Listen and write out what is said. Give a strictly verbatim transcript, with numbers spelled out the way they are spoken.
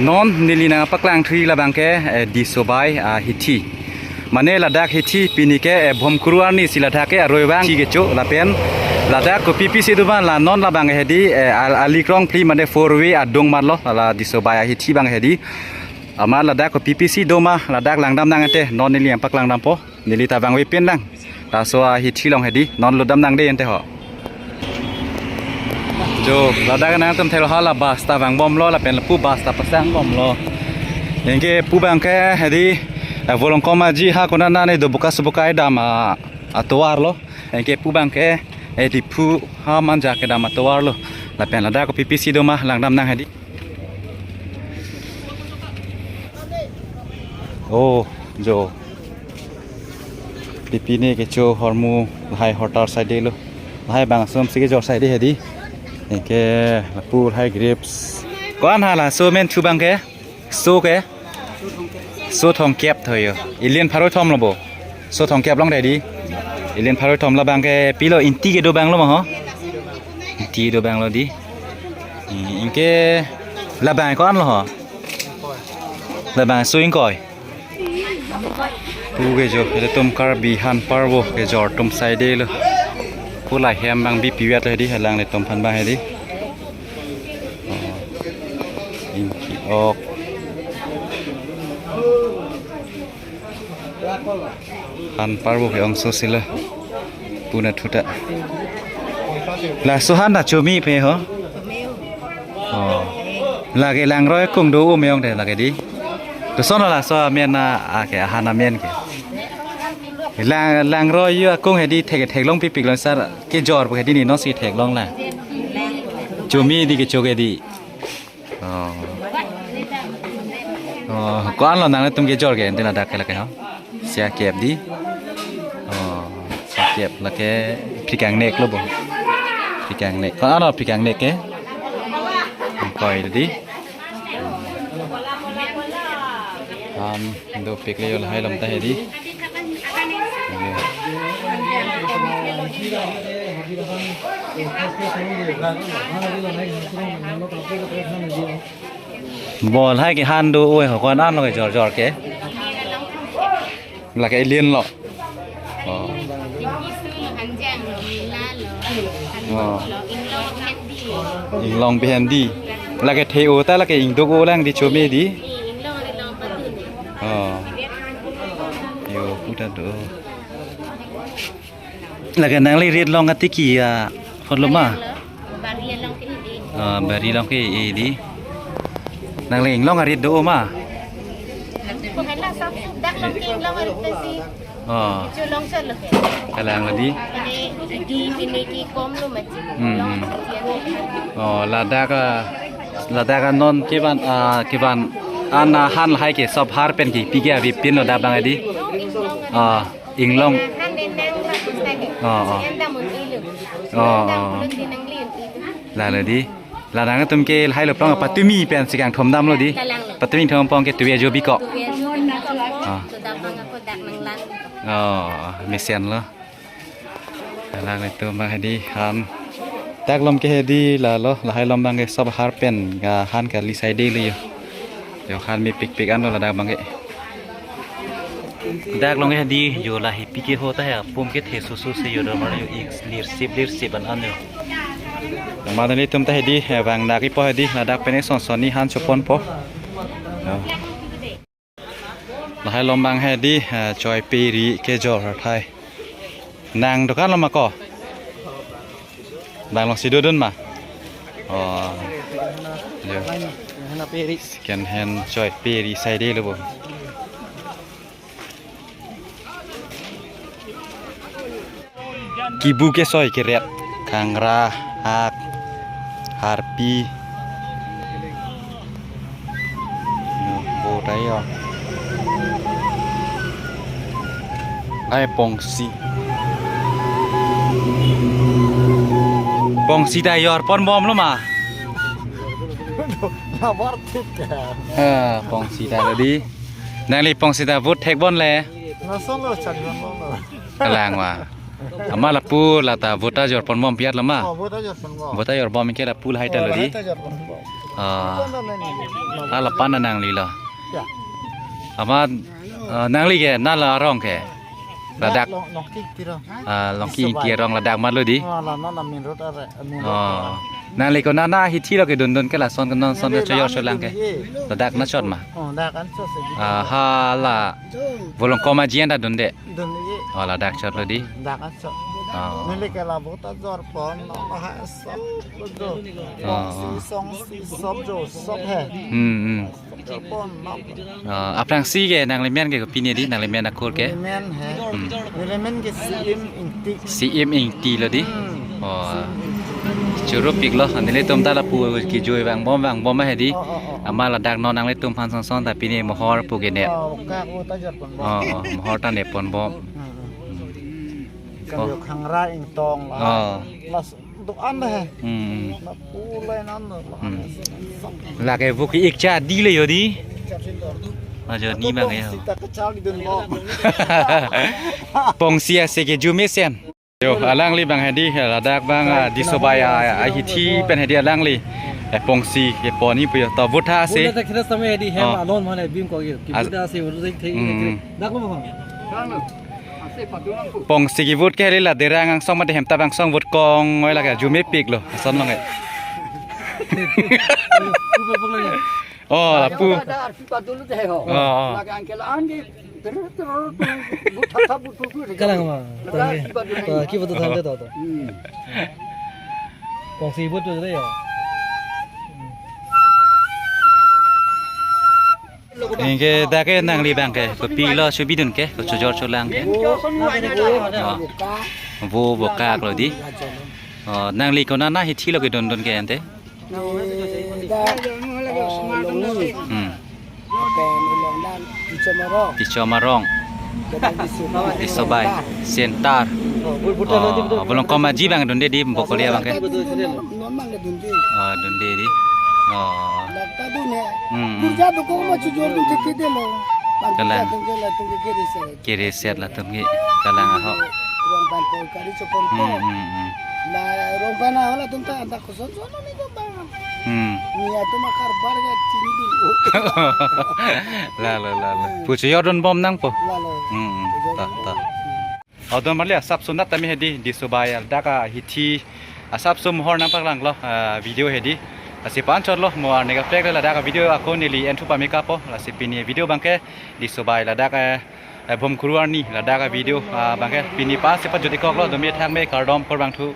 Non neli nangpaklang thuji labang ke, eh, Disobai ahithi. Mane ladak hithi pini ke, eh, Bhomkuru arni si ladak ke aroi vang hithi kecho lapen ladak kopi pisi do ma la non labang hedi, eh, al-, ali krong phli mane four way adung marlo la Disobai ahithi abang hedi. Amat ladak kopi pisi do ma ladak langdam nang ante non neli nangpaklang dampo. Neli ta vangve pin lang. Laso ahithi along hedi non lutdam nang de ante ho. Jo, ladak nangtum thelo hala bus ta vangbomlo lapen lapu bus ta pasangbomlo. Anke pu abang ke hedi, eh, Volongkom Aji ha konat nane do buka subuka dam a, atovar lo. Anke pu abang ke, eh, Diphu ha Manja kedam atovar lo. Lapen ladak kopi pisi do ma langdam nang hedi. Oh, jo. Pipine kecho hormu lahai hortar side lo. Lahai bang asomsi kejor side hedi. Anke lapu lahai grapes. Ko-an hala so men chu abang ke? So ke? So thomkep tho jo. Ilian pharo thom lo bo. So thomkep along hedi. Ilian pharo thom labang ke pilo, ingti kedo abang lo ma ho? Ingti do abang lo di. Hmm, anke labang ko-an lo ho? Labang so ingkoi. Pu kejo, ilitum Karbi han parvo kejor atum side lo. Pu la hem abang bi pivet lo hedi, halang ilitum aphan abang hedi. Oh. Ingki ok. Han parvo ke ongso sila. Puna thuta. Laso han ta chomi pe ho? Oh. Lake langroi akung do-o me-ong te lake di. Koson laso amen na ake ahan amen ke. Lang, langroi yo akung hedi thek theklong pipik long sar kejor pu hedi ni non si theklong la. Chomi di kecho ke di. Oh. Oh, ko-an lo nangtum kejor ke ante ladak ke lake ho? Sia kep di. Oh, sia kep lake phlikangnek lo bo. Phlikangnek. Ko-an lo phlikangnek ke? Koi di. Um, dopik le yo lahai along ta hedi. Bo lahai ke han do-o ho, ko-an lo kejor jor ke. Lake ilian lo. Oh. Oh. Inglong pen di. Lake the-o ta lake ingduk-o lang di chomi di. Oh. Yo, puta do. Lake nangli rit long atiki ya, hot lo ma? Bari along ke e di. Ah, bari along ke e di. Nangli inglong arit do ma? Ko hala sok sok dak long ke inglong arit si. Oh. Chu long chot lo ke. Kalang di. Pine di pine ki kom lo ma ji. Hmm, hmm. Oh, ladak, ah, ladak non kevan, ah, kevan an, ah, han lahai ke sob har pen kipi ke avepin lo dak abang di. Ah. Inglong. Han den nang ma kusna ke. Oh, oh. Enda mun ilu. Oh, oh. Enda mun di nangli ilu. Lalo di. La nangtum ke lahai lo plang patumi pensi kangthom damlo di. Kalang lo. Patumi thom pong ke tuwe jo biko. Tuwe jo biko. Ah. Sudah pang ako dak nanglang. Oh, mesen lo. Kalang itu mah di han. Dak along ke hedi lalo, lahai along abang ke sob har pen, ya han kali side lo yo. Yo han mepikpik an lo ladak abang ke. Dak along ke hedi yo lahai pike ho ta ya, pum ke the susu se yo domar yo ik lir sip lir sip an an yo. Madani tum ta hedi, eh, bang dak ipo hedi, ladak pen son son ni han choponpo. Yo. Lahai along abang hedi, eh, choi peri kejor athai. Nang dukan lo ma ko? Bang alongsi dodun ma? Oh. Yo. Second hand choi peri side lo bo. Kibu kesoi keret, kangra, hak, harpi. Yo, bo ta yo. Ai pongsi. Pongsi ta jor ponbom lo ma? Labar thik ka. Ah, pongsi ta lo di. Nangli pongsi ta vote thekbom le. Lason lo chari bom lo. Kalang wa. Amat lapu lata vote ta jor ponbom piat lo ma. Oh, vote ta jor ponbom. Vote ta jor bom ke lapu lahai ta lo di. Lahai ta jor ponbom. Ah, ala pan nanglilo. Ya. Amat, ah, nangli ke, nala arong ke. Ladak. Long, Longki Ingti arong. Ah, Longki Ingti arong ladak matlo di. Oh, la non main road are, main road. Oh. Nangli konat ahithi lo kedun dun ke lason ke non son ke choyor cholang ke. Ladak anchot ma. Oh, dak anchot si. Ah, hala. Volongkom aji anta dunde. Dunde. Oh, ladak chotlo di. Dak anchot. Oh. Neli ke la bota jor pon, no, ha, sop lo jo. Oh. Song si sop jo, sop he. Hmm, hmm. Jor pon, no. Oh, aphrangsi ke nangli men ke kopine di, nangli men akur ke? Neli men he. Hmm. Neli men ke C M Ingti. C M Ingti lo di. Hmm. Oh. Choro piklo, nelitum ta lapu kejui vangbom vangbom he di. Oh, oh, oh, oh. Amat ladak non nanglitum aphan son son ta pine mohor pu ke ne. Oh, ka ko ta jor pon bom. Oh, oh, mohor ta ne pon bom. Hmm, hmm. Hmm. Kan Oh. Yo khangra ingtong la. Oh. Las do-an he. Hmm, hmm. Na pulai nan do. Hmm. Lake vuki ikcha di le yo di. Ajo ni bang yo. Sita kachal di dun bom. Pongsi ase keju mesen. Yo, alangli bang he di, ladak bang, ah, Disobai, ah, ahithi pen he di alangli. Eh, pongsi kepon ni puyo. To vut tha si. Vut tha kita sama he di hem Oh. Alon mana bim ko ye. As- Kita si vut tha thek Hmm. Dak lo bang. Pongsi kevut ke he di la derang angsong mate hem ta bang song vut kong oi lake ju mepik lo. Ason long he. Oh, lapu. Ada arti padulu deh ho. Oh, oh. Lagi angkel angge. Terus terus but thap thap but but. Kalang ma. Ada arti padulu. Ta ki betul tangke to to. Hmm. Pongsi vut tu deh yo. Anke dak ke nangli bang ke, kopilo chobidun ke, kochojor cholang ke. Oh. Vo vokak lo di. Oh, nangli konat ahithi lo kedun dun ke ante. Hmm. Tichom arong. Disobai. Center. Oh, volongkom aji bang dunde di Bokolia bang ke. Non mang le dunde. Oh, dunde di. Oh. Lata dun he. Hmm, hmm. Durja do ko ma chujor dun ke kede lo. Bang Kalang. Durja dun ke latum ke kede se. Kere set latum ke kalang aho. Rong ban poi kari chopon Hmm, ko. Hmm, hmm. Na rong ban aho latum ta anta koson son ni ko bang. Hmm. Ni atum akar bar ke chini dun. Lalo, lalo. Pu chojor dun bom nangpo. Lalo. Hmm, hmm. Chojor Ta, dun ta. Bom. Audon marli asap sunat tame he di, Disobai ladak ahithi asap sum hor nangpaklang lo, ah, video he di. Lasi panchot lo mo arni kaprek ladak video ako neli enthu pamika po. Lasi pini video bang ke Disobai ladak, eh, eh, Bhomkuru arni ladak video, ah, bang ke pini pa si pajut ikok lo, domi thang me kardom korbang thu.